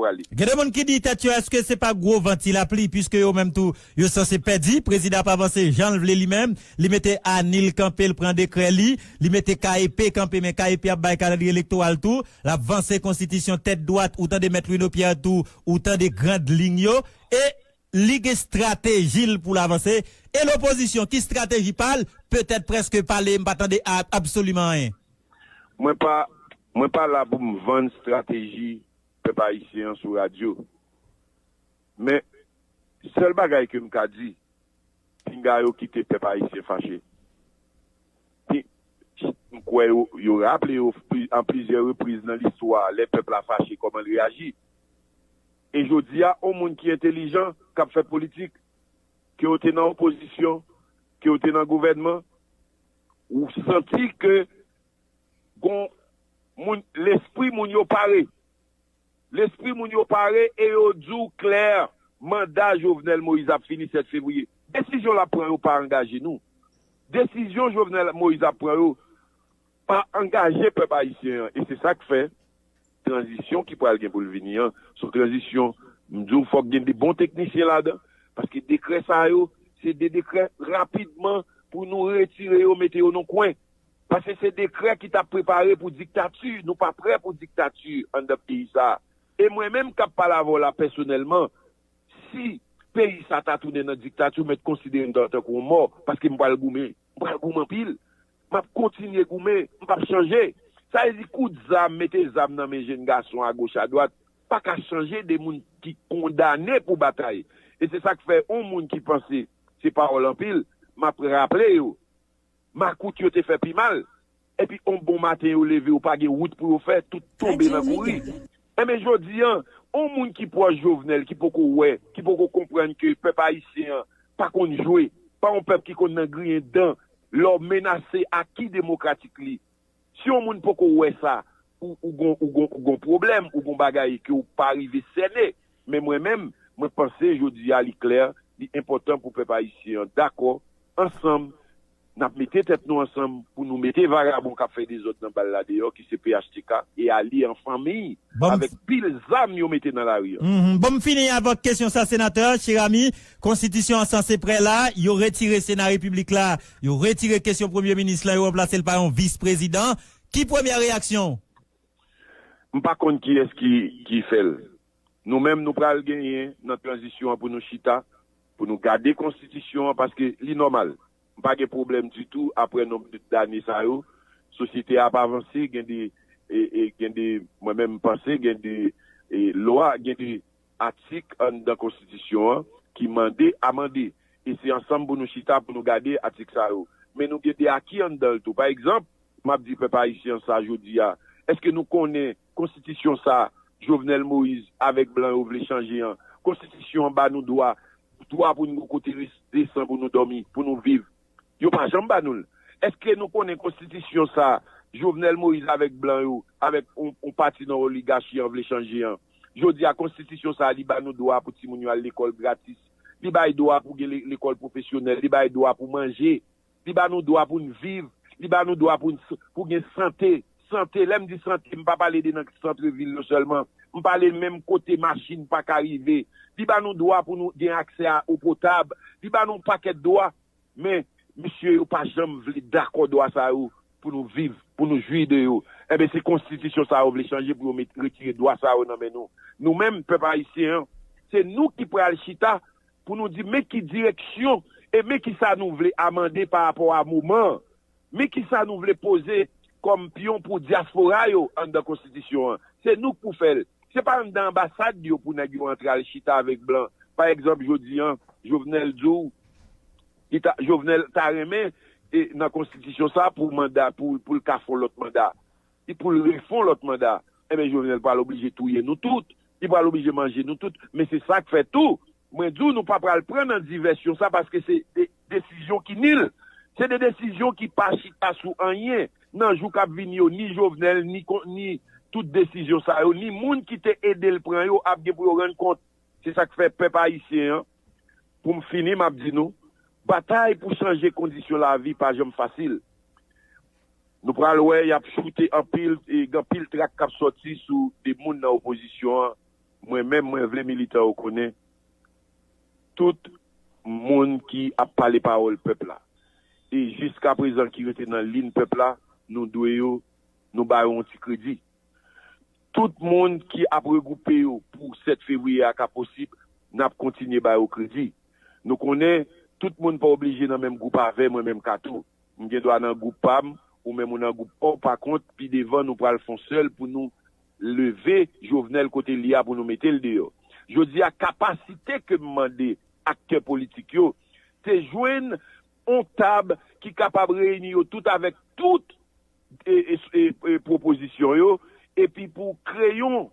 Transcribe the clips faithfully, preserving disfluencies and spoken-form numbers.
prale. Gen de moun ki di tèt yo, èske se pa gwo van ti lapli, piske yo menm tou, yo sanse pèdi, prezidan ap avanse jan l vle li menm, li mete ANIL kanpe, l pran dekrè li, li mete KEP kanpe, men KEP ap bay kalandriye elektoral tou, l ap vanse konstitisyon tèt dwat, ou tande Mèt Louis Nopierre tou, ou tande grand liy yo, e li gen estrateji l pou l avanse, e lopozisyon, ki estrateji pa l, petèt prèske pale, m pa tande a-, absoliman anyen. Mwen pa, mwen pa la pou m vann estrateji pèp ayisyen an sou radyo. Men, sèl bagay ke m ka di, pinga yo kite pèp ayisyen fache. Pi-, m kwè yo, yo raple yo pli-, an plizyè repriz nan listwa, lè pèp la fache, kòman l reyaji. E jodi a, yon moun ki entelijan, k ap fè politik, ke w te nan opozisyon, ke w te nan gouvènman, ou santi ke gon moun, lespri moun yo pare. Lespri moun yo pare e yo di w klè, manda Jovenel Moïse ap fini sèt fevriye. Desizyon l ap pran yo pa angaje nou. Desizyon Jovenel Moïse ap pran yo pa angaje pèp ayisyen an. E se sa k fè tranzisyon ki pral gen pou l vini an, se yon tranzisyon, m di w, fòk gen de bon teknisyen ladan, paske dekrè sa yo, se de dekrè rapidman pou nou retire yo, mete yo nan kwen. Paske se dekrè ki t ap prepare pou diktati. Nou pa prè pou diktati anndan peyi sa a. E mwen menm k ap pale avè w la pèsonèlman, si peyi sa ta tounen nan diktati, w mèt konsidere m tan-, tankou yon mò, paske m pral goumen. M pral goumen anpil. M ap kontinye goumen. M p ap chanje. Sa vle di kout zam, mete zam nan men jenn gason agoch adwat, pa ka chanje de moun ki kondane pou batay. E se sa k fè yon moun ki panse se pawòl anpil, m ap raple yo, makout yo te fè pi mal. Epi yon bon maten yo leve, yo pa gen wout pou yo fè, tout tonbe nan kouri. Enben jodi an, yon moun ki pwòch Jovenel, ki poko wè, ki poko konprann ke pèp ayisyen an pa konn jwe, pa yon pèp ki konn nan griyen dan lè w menase aki demokratik li. Si yon moun poko wè sa, ou, ou gon, ou gon, ou gon pwoblèm, ou gon bagay ke w pa rive sène. Men mwen menm, mwen panse jodi a li klè, li enpòtan pou pèp ayisyen an dakò, ansanm, n ap mete tèt nou ansanm pou nou mete vagabon k ap fè dezòd nan bal la deyò, ki se P H T K, e alye an fanmi avèk pil zam yo mete nan lari an. Mhm. Bon, m fini avèk kesyon sa, senatè, chè ami. Konstitisyon an sanse prè la, yo retire Sena Repiblik la, yo retire kesyon premye minis lan, yo ranplase l pa yon vis prezidan. Ki premyè reyaksyon w? M pa konn kiyès ki, ki fè l. Nou menm, nou pral genyen nan tranzisyon an pou nou chita, pou nou gade konstitisyon an, paske li nòmal. M pa gen pwoblèm ditou, aprè nonb dane sa yo, sosyete a ap avanse, gen de, e, e, gen de, mwen menm, m panse, gen de, e, lwa, gen de atik anndan konstitisyon an ki mande amande. E se ansanm pou nou chita, pou nou gade atik sa yo. Men nou gen de aki anndan l tou. Pa egzanp, m ap di pèp ayisyen sa jodi a, èske nou konnen konstitisyon sa Jovenel Moïse avèk blan yo vle chanje an? Konstitisyon an ba nou dwa, dwa pou nou gon kote res-, desan pou nou dòmi, pou nou viv. Yo pa janm ba nou l. Èske nou konnen konstitisyon sa Jovenel Moïse avèk blan yo, avèk yon, yon pati nan oligachi an vle chanje an? Jodi a, konstitisyon sa, li ba nou dwa pou timoun yo al lekòl gratis. Li bay dwa pou gen le-, lekòl pwofesyonèl. Li bay dwa pou manje. Li ba nou dwa pou n viv. Li ba nou dwa pou n s-, pou gen sante. Sante, lè m di sante, m pa pale de nan sant vil yo sèlman. M pale menm kote machin pa ka rive. Li ba nou dwa pou nou gen aksè a ewopotab. Li ba nou yon pakèt dwa. Men, mesye yo pa janm vle dakò dwa sa yo pou nou viv, pou nou jwi de yo. Enben, se konstitisyon sa yo vle chanje pou yo met, retire dwa sa yo nan men nou. Nou menm, pèp ayisyen an, se nou ki pral chita pou nou di men ki direksyon e men ki sa nou vle amande pa rapò a moman an. Men ki sa nou vle poze kòm pyon pou dyaspora yo anndan konstitisyon an. Se nou k pou fè l. Se pa anndan anbasad yo pou nèg yo antre al chita avèk blan. Pa egzanp, jodi an, Jovenel di w, li ta, Jovenel ta renmen, e, nan konstitisyon sa pou manda, pou, pou l ka fè yon lòt manda. Li pou l refè yon lòt manda. Enben, Jovenel pral oblije touye nou tout. Li pral oblije manje nou tout. Men se sa k fè tou, mwen di w, nou pa pral pran nan divèsyon sa paske se de desizyon ki nil. Se de desizyon ki pa chita sou anyen. Nan jou k ap vini yo, ni Jovenel, ni kon-, ni tout desizyon sa yo, ni moun ki te ede l pran yo ap gen pou yo rann kont. Se sa k fè pèp ayisyen an, pou m fini, m ap di nou, batay pou chanje kondisyon lavi pa janm fasil. Nou pral wè y ap choute anpil, e gen anpil trak k ap sòti sou de moun nan opozisyon an, Mwen menm, mwen vle militan yo konnen, tout moun ki ap pale pawòl pèp la, e jiskaprezan ki rete nan liy pèp la, nou dwe yo, nou ba yo yon ti kredi. Tout moun ki ap regwoupe yo pou sèt fevriye a ka posib, n ap kontinye ba yo kredi. Nou konnen tout moun pa oblije nan menm gwoup avè mwen menm Kato. M gen dwa nan gwoup pa m, ou menm ou nan gwoup pa w. Pa kont, pi devan nou pral fè yon sèl pou nou leve Jovenel kote l ye a, pou nou mete l deyò. Jodi a, kapasite ke m mande aktè politik yo, se jwenn yon tab ki kapab reyini yo tout avèk tout e, e, e, e, pwopozisyon yo, epi pou kreye yon,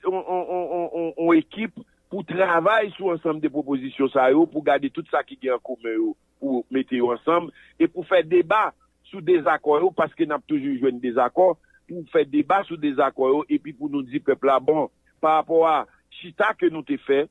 yon, yon, yon, yon, yon ekip pou travay sou ansanm de pwopozisyon sa yo, pou gade tout sa ki gen an komen yo, pou mete yo ansanm, e pou fè deba sou dezakò yo, paske n ap toujou jwenn dezakò, pou fè deba sou dezakò yo, epi pou nou di pèp la, bon, pa rapò a chita ke nou te fè,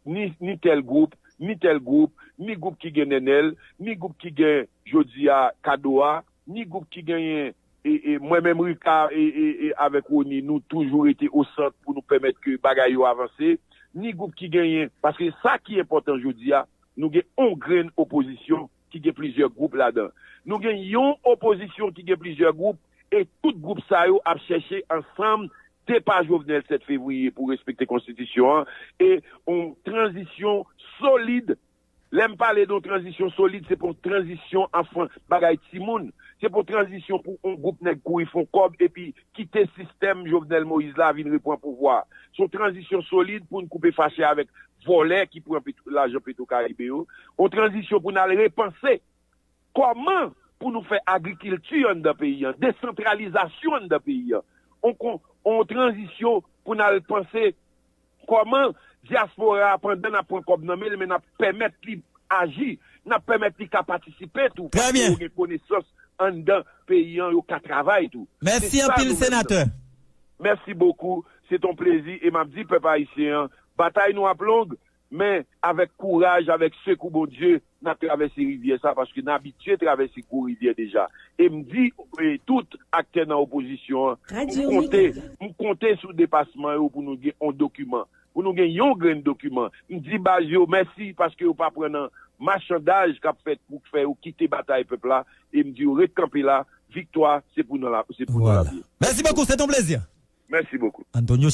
ni, ni tèl gwoup, ni tèl gwoup, ni gwoup ki gen Nènèl, ni gwoup ki gen jodi a Kado a, ni gwoup ki genyen, e, e, mwen menm Rika, e, e, e, avèk Rony, nou toujou rete o sant pou nou pèmèt ke bagay yo avanse, ni gwoup ki genyen, paske sa ki enpòtan jodi a, nou gen yon grenn opozisyon ki gen plizyè gwoup ladan. Nou gen yon opozisyon ki gen plizyè gwoup, e tout gwoup sa yo ap chèche ansanm depa Jovenel sèt fevriye pou respekte konstitisyon an, e yon tranzisyon solid. Lè m pale de yon tranzisyon solid, se pa yon tranzisyon anfan bagay timoun. Se pa yon tranzisyon pou yon gwoup nèg kouri fè yon kòb epi kite sistèm Jovenel Moïse la vin repran pouvwa. Se yon tranzisyon solid pou n koupe fache avèk vòlè ki pran petwo-, lajan Petwokaribe yo. Yon tranzisyon pou n al repanse kòman pou nou fè agrikilti anndan peyi an, desantralizasyon anndan peyi an. On kon-, on tranzisyon pou n al panse kòman dyaspora a, pandan n ap pran kòb nan men l, men n ap pèmèt li aji, n ap pèmèt li ka patisipe tou, paske yo gen konesans anndan peyi an, yo ka travay tou. Mèsi anpil, senatè. Mèsi bokou. Se t on plezi e m ap di pèp ayisyen an, batay nou ap long, men avèk kouraj, avèk sekou Bondye, n ap travèse rivyè sa, paske n abitye travèse gwo rivyè deja. E m di, e, tout aktè nan opozisyon an, m konte, m konte sou depasman yo pou nou gen on dokiman, pou nou gen yon grenn dokiman. M di baz yo mèsi paske yo pa pran nan machandaj k ap fèt pou fè yo kite batay pèp la, e m di yo ret kanpe la, viktwa se pou nou la, se pou nou la. Mèsi bokou, se t on plezi. Mèsi bokou. Antonio